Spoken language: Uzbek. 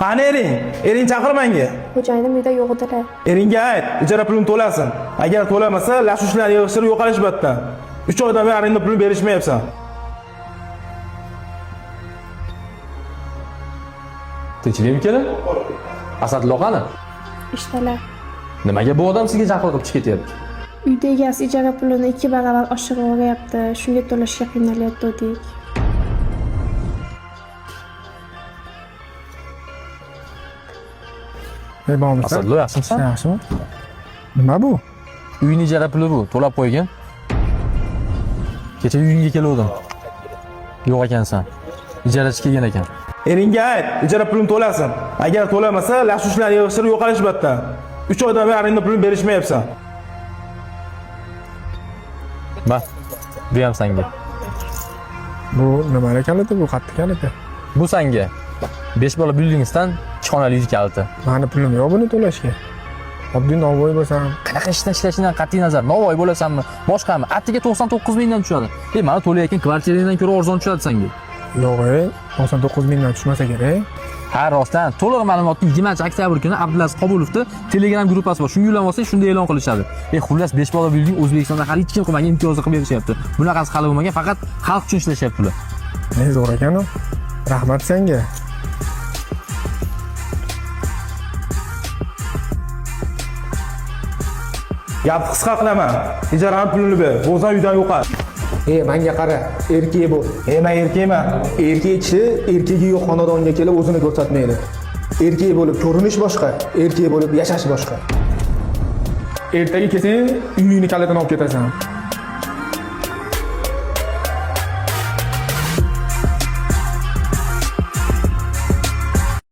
Qani ering? Ering chaqir menga. Xo'jayinim uyda yo'q edilar. Eringga ayt, ijara pulini to'lasin. Agar to'lamasa, lashushlarni yig'ishtirib yo'qolish bu yerdan. 3 oydan beri arenda pulini berishmayapsan. Tinchlikmi kelin? Asadullo qani? Ishdalar. Nimaga bu odam sizga jahl qilib chiqib ketyapti? Uyda egasi ijara pulini 2 barobar oshirib yuboryapti. Shunga to'lashga qiynalayotgandik. Ey bormisan? Asadullo yaxshimisan? Yaxshimi? Nima bu? Uyni ijara puli bu, to'lab qo'ygin. Kecha uyingga keluvdim. Yo'q ekansan. Ijarachi kelgan ekan. Eringga ayt, ijara pulini to'lasin. Agar to'lamasa, lashushlarni yig'ishtirib yo'qolish bu yerdan. 3 oydan beri arenda pulini berishmayapsan. Ma, bu ham sanga. Bu nimani kaliti bu? Qayerda kaliti? Bu sanga. 5 bola buildingsdan 2 xonali uy kaliti. Mani pulim yo'q buni to'lashga. Oddiy novvoy bo'lsam, Qanaqa ishdan ishlashingdan qat'iy nazar, novvoy bo'lasanmi, boshqami, attiga 99 mingdan tushadi. E, mana to'layotgan kvartirangdan ko'ra arzon tushadi senga. yo'q, ey, 99 mingdan tushmasa kerak. Ha, rostdan to'liq ma'lumotni 20 oktyabr kuni Abdulaziz Qobulovda Telegram gruppasi bor. Shunga ulanib olsang, shunda e'lon qilishadi. E, xullas 5 bola building O'zbekistonda hali hech kim qilmagan imtiyozni qilib berishyapti. Bunaqasi hali bo'lmagan, faqat xalq uchun ishlashyapti ular. Ne zo'r ekan u. Rahmat senga. Gapni qisqa qilaman. Ijarani pulini ber. Bo'lsa uydan yo'qol. E, manga qara, erkak bo'l. Ey, men erkakman. Erkak kishi erkagi yo'q xonadonga kelib o'zini ko'rsatmaydi. Erkak bo'lib ko'rinish boshqa, erkak bo'lib yashash boshqa. Ertaga kelsang, uyingni kalitini olib ketasan.